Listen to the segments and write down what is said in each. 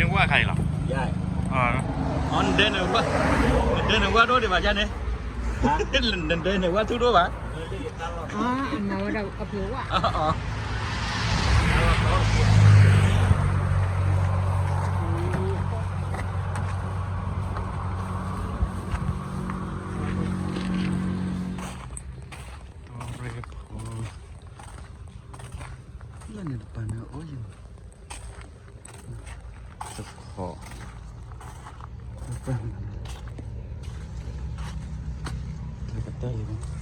န့ၣ်ဝၣ်ခါအံၤလီၤ. အီ နဒဲန့ၣ်ဝၣ်, နဒဲန့ၣ်ဝၣ်ဒိၣ်ဒံးဘၣ်ယါန့ၣ်, နဒဲန့ၣ်ဝၣ်ထူဒိၣ်ဘၣ်. အီ အီ လၢန့ၣ်တပၤန့ၣ်အိၣ်ယံၤ, တခီ, လၢကတၢၢ်လံ.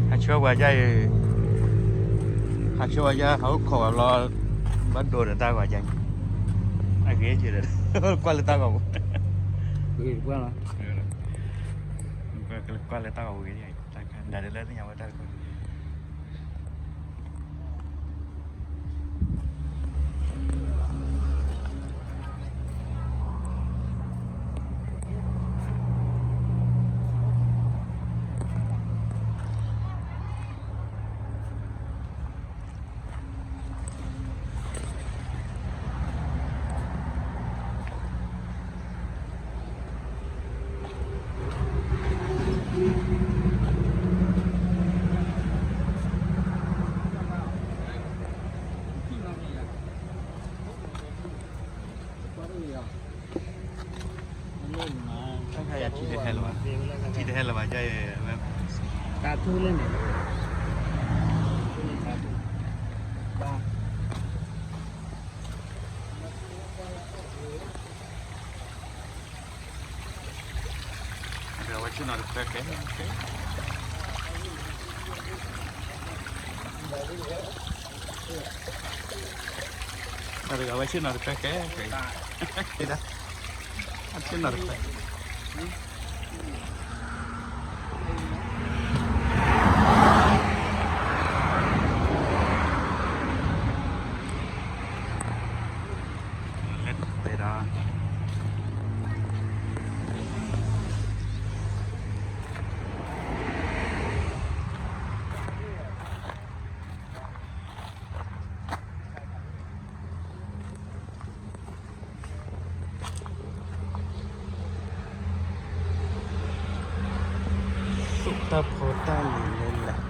ဟးဆှၢဝဲယါအံၤ, ဟးဆှၢဝဲယါ ဟးအိၣ်ခိးဝဲလီၤ, ဘၣ်ဒိဒီးတၢ်ဂီၤယါအံၤ, အဂ့ၤက့ၤဒီး, ကွၢ်လၢတၢ်ဂီၤပူၤ, ကွၢ်လၢတၢ်ဂီၤပူၤဂ့ၤ, တၢ်ခါဒၣ်လၢသ့ၣ်ညါဝဲတၢ်တခါ တၢ်ခါယၤထံတဟဲလၢၤဘၣ်, ထံတဟဲလၢၤဘၣ် ကဲ, တၢ်ထူလၢန့ၣ်, အဝဲဆ့ၣ်နီၤတခွဲကဲ, အဝဲဆ့ၣ်နီၤတခွဲကဲ, ဆ့ၣ်နီၤတခွဲ လဲၤတဲဒီး သူၣ်တၢ်ဖိတၢ်လံၤလဲၣ်လဲၣ်,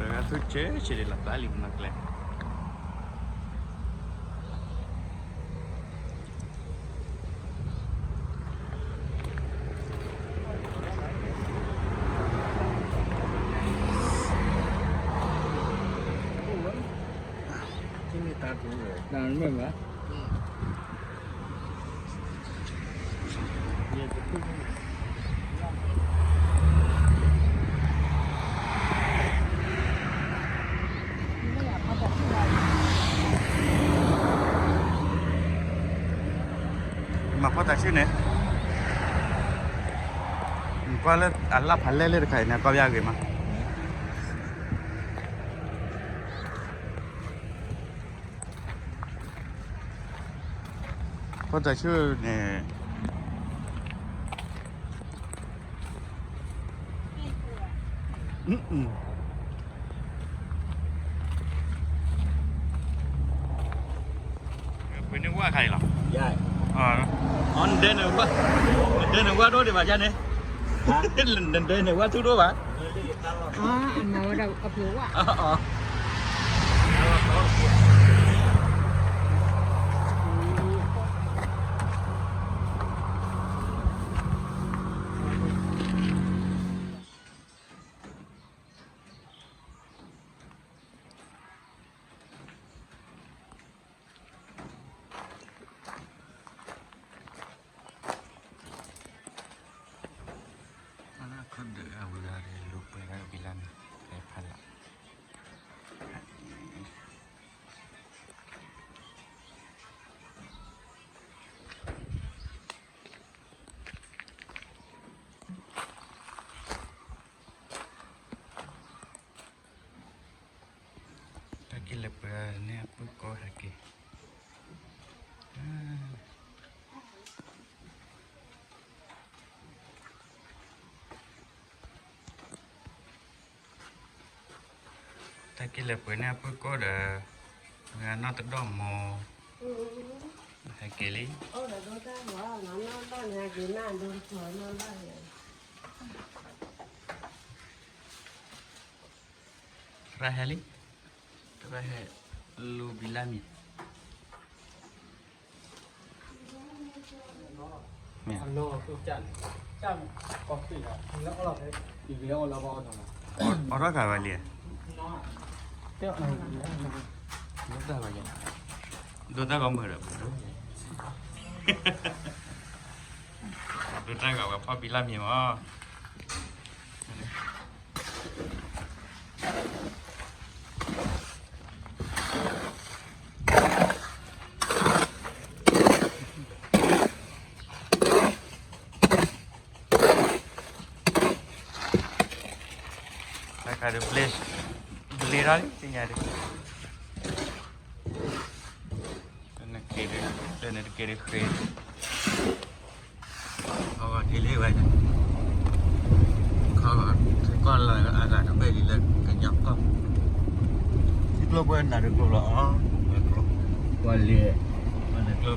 ပှၤဂၤသူၣ်ဆ့ဆ့ဒ်လီၤ ပျၢ်လံမၤကျဲ တၢ်မ့ၢ်ဘၣ်, မၤဖီတၢ်ဆူၣ်န့ၣ်, ကွၢ်လၢအလၢ်ဖးလဲၢ်လၢတခါအံၤန့ၣ် ကွၢ်ဘၣ်ဂ့ၤမး, ဖီတၢ်ဆူၣ်န့ၣ် ပှ့ၤန့ၢ်ဝၣ်ခါအံၤလီၤ, အီ နဒဲန့ၣ်ဝၣ်, နဒဲန့ၣ်ဝၣ်ဒိၣ်ဒံးဘၣ်ယါန့ၣ်, နဒဲန့ၣ်ဝၣ်ထူဒိၣ်ဘၣ်, အီ အီ ခီဒုးအဝံၤဒီး လူၤပှဲၤဝဲဘံလၢန့ၣ် ဖဲဖးလၢ်, တၢ်က့ၤလဲၤပှ့ၤန့ၢ်အပုၢ်ကိၣ်ဒီး နီၢ်တဒီၣ်မး, ဟဲက့ၤလံ. သရၣ်ဟဲလံ, သရၣ်ဟဲလူၤဘံလၢမံၤ. အီၣ်ထီၣ်ကးဝဲလံ, ဒိၣ်တၢ်ဂီၤမုာ်ဒီး, ဒိၣ်တၢ်ဂီၤဝဲဖီၣ်ဘံလၢ်မံၤမး. တၢ်ခါဒုးဘျ့, ဘျ့ထီၣ်လံ သ့ၣ်ညါဒုး, နက့ၤဒုး, နတက့ၤဒုးဃ့, ခီဂီၤထံလံဝဲန့ၣ်, ခီဂီၤထံကီၢ်လၢအဂၤတဘ့ၣ်လံလၢကညီကီၢ်, ထံကျိပှဲၤနၤတကျိလီၤအီၤ, ပှၤလဲၤ, ပှၤလဲၤကျိ,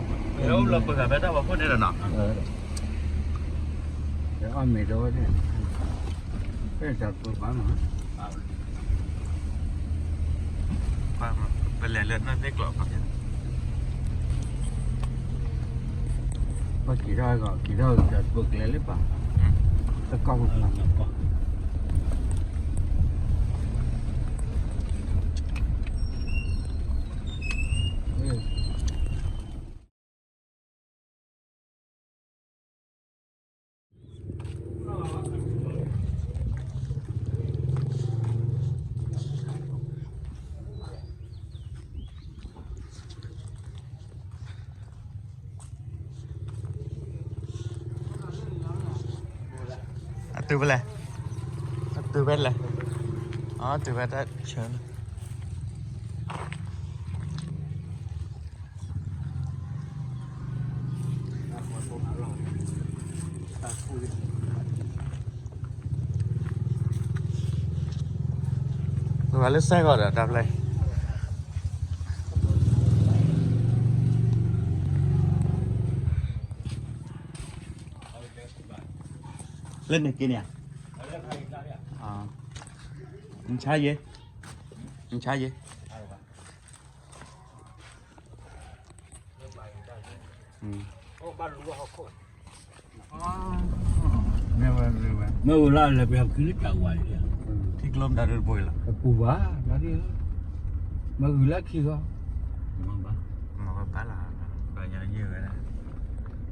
လၢပဂၤဖဲတၢ်ဝီခိၣ်န့ၣ်ဒီးနီၤ, အီၣ်မ့ၤတဝဲန့ၣ်, ဖဲတၢ်ကျိပာ်မး, ပလဲၤလၢနီၢ်သ့ၣ်ကျိာ်ခီ, ပက့ၤထီၣ်က့ၤထီၣ်တၢ်ကျိကျဲလၢပာ်, တကီၢ်ပာ် အတုၤဖဲလဲၣ်, အတုၤဖဲလဲၣ်, အတုၤဖဲတၢ်ဆၢလီၤ. ပှၤလၢစဲၣ်ဂီၤဒီးတၢ်ဖျဲၣ်, လၢန့ၣ်က့ၤန့ၣ်ဧါ, နဆါယဲ, နဆါယဲ. မ့ၢ်ဝဲ, မ့ၢ်ဝဲလၢပှၤခံလၢတၢ်ဝါလံ, ထံကျိမတၤဒုတပူၤလီၤ, တပူၤဘၣ်, မ့ၢ်ဂုၤလၢခံဂီၢ်, မ့ၢ်ဘၣ်, ပှၤညါယုၢ်ဝဲဒၣ်,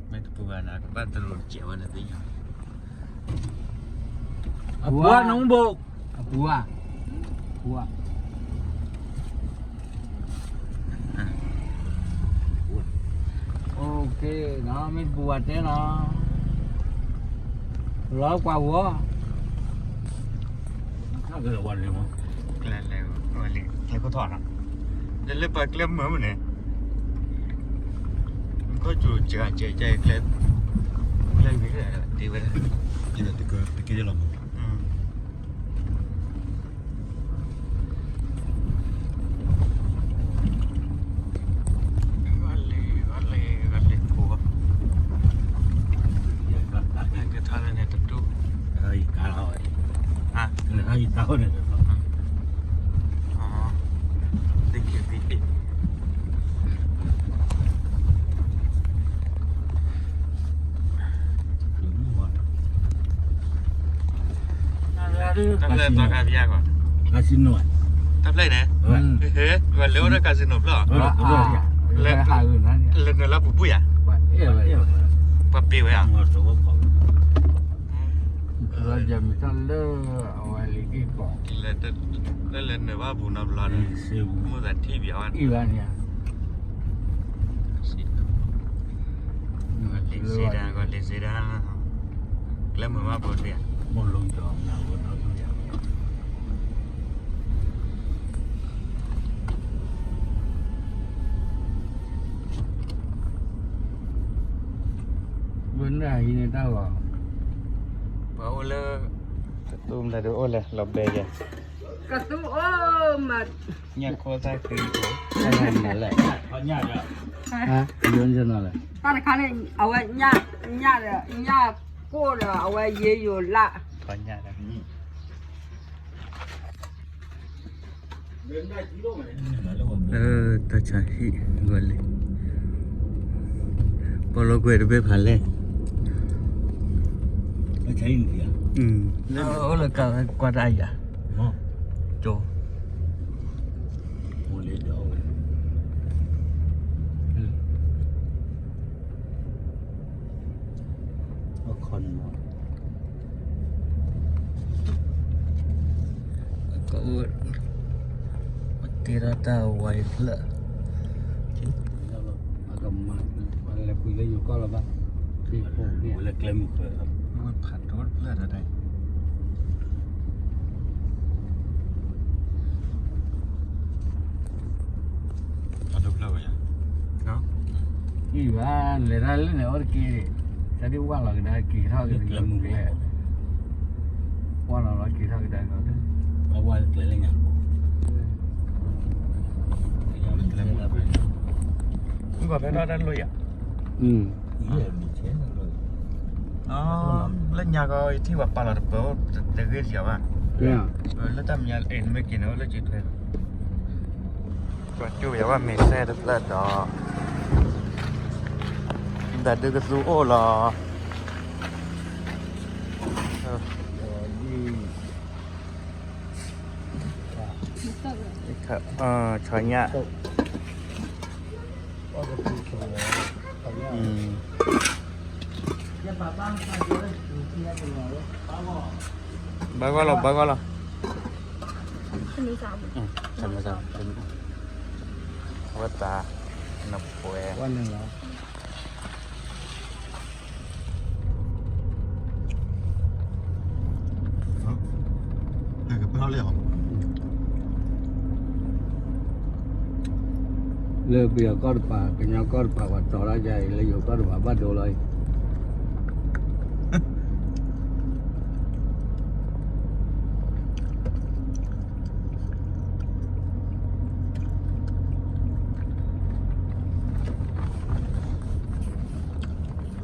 မ့ၢ်တပူၤဘၣ်န့ၣ် ကဘၣ်တလိၤတစဲးဝဲန့ၣ်သ့ၣ်ညါ, အပူၤဧါ, နဘိ, အပူၤဧါ, အပူၤဧါ. အိၣ်က့ၤနီၤ, မ့ၢ်တပူၤဘၣ်တဲနီၤ, လီၤကွၢ်ဝီ, ကျဲလဲၤဝဲလံ, ကျဲခိၣ်ထီၣ်နီၤ, လၢလၢပှၤကျဲမုာ်မုာ်န့ၣ်, ခီၣ်စူၤစှၤစှၤကျဲ, ကျဲဂ့ၤဒ်ဝဲဒၣ်, တက့ၢ်လီၤမုာ် ဂၤလ့ၤဂၤလ့ၤဂၤလ့ၤဖိ, ကထါလၢန့ၣ်တဒူၣ်, ဟါ, သ့ၣ်ခံသ့ၣ်, တၢ်ဖျဲၣ်န့ၣ်, တၢ်ဖျဲၣ်န့ၣ်, လဲၤအိၣ်ဒီး casino ဖျၢၣ်, လဲၤနုာ်လၢပူၤဘၣ်ယၤ, ပှၤပ့ၤဝဲဧါ, လၢလဲၤနုာ်ဘၣ်ပူၤနီတဘျီဒီး, မိၣ်သးထံၣ်ပျးဝဲ, လ့ၤစ့ဒၣ်, လ့ၤစ့ဒၣ်, ကျဲမုာ်မးပူၤတ့ၢ်ဧါ. ဝဲန့ၣ်ဟံးန့ၢ်တၢ်ဂီၤ, ပှၤအိၣ်လၢ, တတူၢ်မတၤဒုးအိၣ်လဲၣ် လီၤဘဲယဲၢ်, ကသူအိၣ်မး, ညၣ်ခိၣ်သၣ်ဃံခိၣ်, တၢ်တခါန့ၣ် အဝဲညၣ်, ညၣ်ကိၣ်ဒီး အဝဲယ့ယိၤလၢ်, ညၣ် တၢ်ဆါဟံၣ်ဂီၤလံ, ပီၣ်လိာ်ကွဲတဘ့ၣ်ဖးလဲၢ်, လၢအိၣ်လၢကကွၢ်တၢ်အံၤ, ကၠိ ကအိၣ်, ပတ့ထီၣ်တၢ်ဝဲဖျၢၣ်, ပကမၤ, ပလဲၤပှ့ၤလၢယိၤကီၢ်လီၤဘၣ်, လၢကျဲမုၢ်ဃၢၤ, ဝဲဖးဒိၣ်တဖျၢၣ်တၢ်တၢ် အဒိဖျၢၣ်ဝဲယါ, အံၤဘၣ်, လဲၤတၢ်လၢန့ၣ် အိၣ်တက့ၢ်, တၢ်ဒ်ဝၢ်လီၤကဒါက့ၤထီၣ်က့ၤ, ဝၢ်လီၤလီၤက့ၤထီၣ်ကဒါက့ၤ, ဝၢ်လၢညါ, မ့ၢ်ပှၤဖဲထီၣ်တၢ်လိၣ်ယါ, လၢညါကီး ယထံၣ်ပှၤပာ်လီၤတပၢၤ, တဂ့ၢ်လီၤဘၣ်, လၢတၢ်မညါအဲၣ်နမ့ၢ်က့ၤန့ၣ် အိၣ်လၢက့ၤထွဲလီၤ, ကၠီကၠူၣ်ယၤဘၣ်မ့ၤစဲတဖျၢၣ်ဒီး, ဒၣ်ဒုကသူအိၣ်လီၤ, ဆီညၣ်, ဘၣ်ဂီၢ်လီၤ ဘၣ်ဂီၢ်လီၤ, ဝဲတၢ်, နပှဲၤ လၢပယီၤကီၢ်တပၤ ကညီကီၢ်တပၤ ပှၤတီၤတၢ်ယါအံၤ လၢယိၤကီၢ်တပၤဘၣ်ဒိလီၤအံၤ,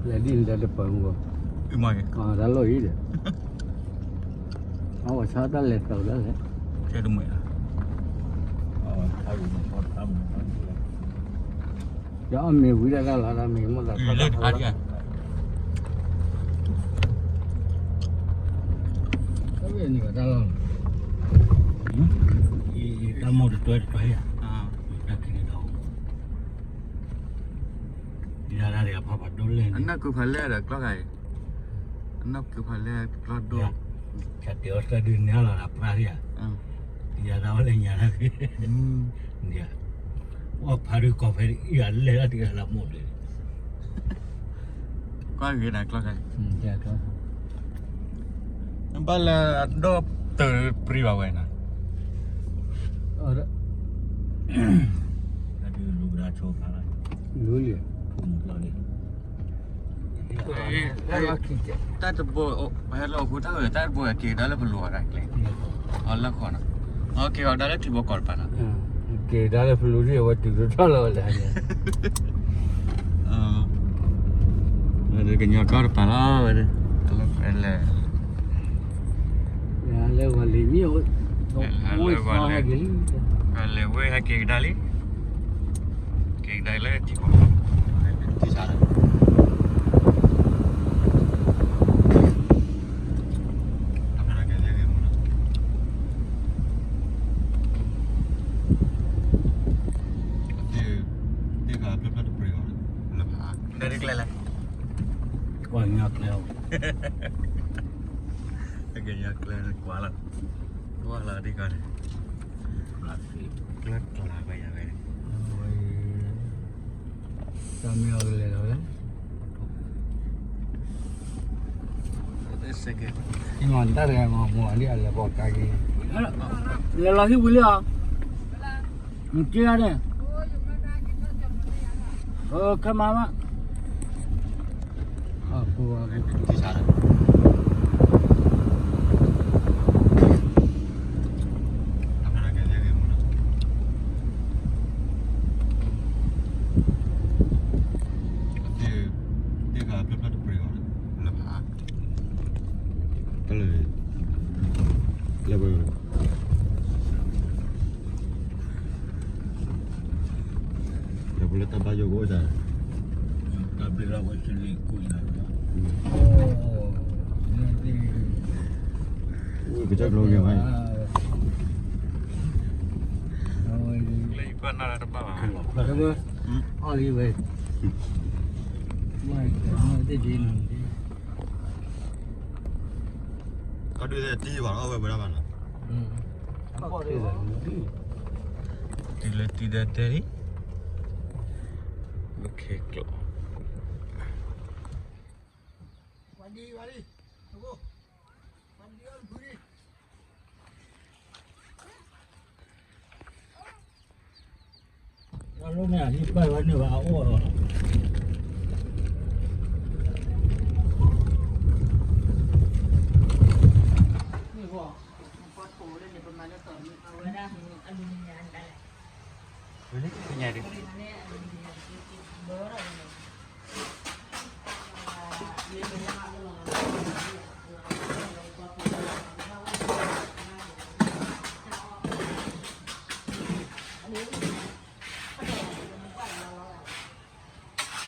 လဲၤဒ်န့ၣ်တၢ်တပၢၤမူ, တၢ်လီၢ်အံၤဒီး, အဝဲဆၢတၢ်လဲၤတီၤဒၣ်လဲၣ်, ယအီၣ်မ့ၤဝံၤဒၣ်တၢ်လီၤ တၢ်မ့ၤမိၢ်သးလၢတၢ်ဖးလီၤ, တၢ်ဝဲန့ၣ်တၢ်လီၢ်, တၢ်မိၢ်တတွဲတတွဲယၤ, တၢ်ခံးဒီး ယၤတၢ်တဂၤဖးဖးဒိၣ်လဲၣ်န့ၣ် အနၢ်ကုဖးလဲၢ်ဒီးကျီၢ်ဂၤအံၤ, အနၢ်ကုဖးလဲၢ်ကျီၢ်ဒိၣ်, တၢ်တဲအီၤတၢ်ဒုးနဲလီၤဒၣ်ပြၢ်ယၤ, ယၤတၢ်ဝဲလဲၣ်ညါတၢ်ဂ့ၤ, အီၣ်ဖးဒုးကီၢ်ဖဲအံၤအလဲၣ်တၢ်တဂၤလၢမိၢ်ဒီး, ကွၢ်ဂ့ၤနၤကျီၢ်ဂၤအံၤ, ဘၣ်လၢအဒိၣ်တုးပြံဘၣ်ဝဲနီၤ, လူလံ, တၢ်တဘိ, ပဟဲလီၤအဃိတၢ်ဝဲ တၢ်တဘိက့ၤကဒါလၢပလိၤအီၤဒၣ်ကျဲ, အီၤလၢခီနီၤ, က့ၤအီၤကဒါလၢထံဘိကီၢ်တပၤနီၤ, က့ၤကဒါလၢပလိၤဒ်အဝဲတုၤဒိၣ်ထီၣ်လီၤဝဲလဲၣ်, ကညီကီၢ်တပၤလီၤဝဲ, လဲၤ, လဲၤဝဲလံမ့ၢ်, လဲၤဝဲဟဲက့ၤကဒါလံ, က့ၤကဒါလၢထံဘိ, ဒ်ကျဲလဲၣ်, ကွၢ်ညါကျဲ, ကညီကျဲကွၢ်လီၤ, ကွၢ်လီၤဒ်ကီးန့ၣ်, ကျဲကျါကွၢ်ယၤဝဲန့ၣ်, တၢ်မ့ၢ်အီၤကလဲၤလီၤဝဲ, တၢ်တဂၤမၤမူအဒ်အလဲၤဘီကါက့ၤ, လဲၤလီၤဟံၣ်ဝံၤလံအီၤ, မ့ၢ်က့ၤဂၤန့ၣ်, ခဲမၤမး, အဃိ, က့ၤဆါလီၤ, က့ၤဆါလီၤ, ဖျၢၣ်ဖျၢၣ်တပှ့ၤအီၤလၢ လၢ လၢ လၢပလၢတၢ်ဘၣ်ယိၣ်ကအိၣ်တၢ် တၢ်ဘျုးလၢဝဲဆူလံၤကူၣ်နၤ ကစၢ်ကျိၤဂ့ၤဝဲ လၢယပၢ်နၢ်တဘၣ်ဘၣ် အီၣ်လံဝဲ တဒ်န့ၣ် အဒုးတံၢ်ဘၣ်အီၣ်ဝဲဝဲဒၣ်ဘၣ်နီၤ တုၤလၢတံၢ်ဒၣ်တဲလံ ဘၣ်ခဲကျိး တၢ်လီၢ်မ့ၢ်အဟံၣ်ပၢၢ်ဝဲန့ၣ်ဘၣ်အအိၣ်ဒီး